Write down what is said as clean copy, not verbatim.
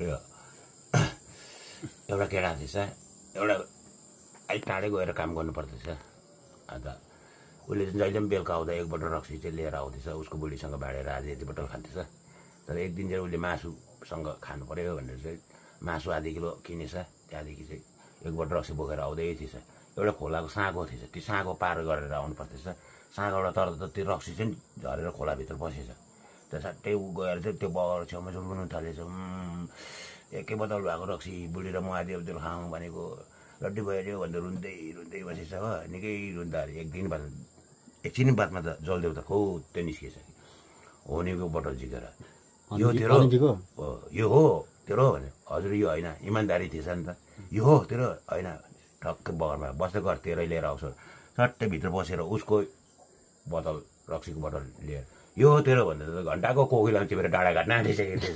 यो एउटा केटा थिएछ एउटा अलिक टाढै गएर काम गर्नु पर्दैछ अन्त उसले चाहिँ जहिले पनि बेलुका आउँदा एक बोतल रक्सी चाहिँ लिएर आउँदैछ उसको बुढीसँग बाँडेर आज यति बोतल खान्थेछ तर एक दिन चाहिँ उसले मासुसँग खानु पर्यो भनेर चाहिँ मासु आधी किलो किनेछ त्यहाँदेखि चाहिँ एक बोतल रक्सी बोकेर आउँदै थिएछ एउटा खोलाको साँगो थिएछ त्यो साँगो पार गरेर आउनु पर्दैछ साँगोबाट तर त त्यो रक्सी चाहिँ झरेर खोलाभित्र बसेछ त्यो सट्टै ऊ गएर चाहिँ त्यो बगर छेउमा चाहिँ रुनु थालेछ एकै बोतल भएको रक्सी बुढी र म आधी अब्दुल खाउँ भनेको रड्डी भइहाल्यो भनेर रुन्दै रुन्दै बसेछ हो निकै रुन्दा एक दिन बाद एकछिन बादमा त जलदेउ त खोत्ते निस्किएछ होनीको बोतल झिकेर यो तेरो यो हो तेरो भने हजुर यो होइन इमान्दारी थिएछ नि त यो हो तेरो होइन ठक्कै बगरमा बस्दै गर तेरै लिएर आउँछ सट्टै भित्र बसेर उसको बोतल रक्सीको बोतल लिएर यो हो तेरो भन्दा त घन्टाको कोकिला टिपेर डाँडा घाट नाँटिसकेको थियो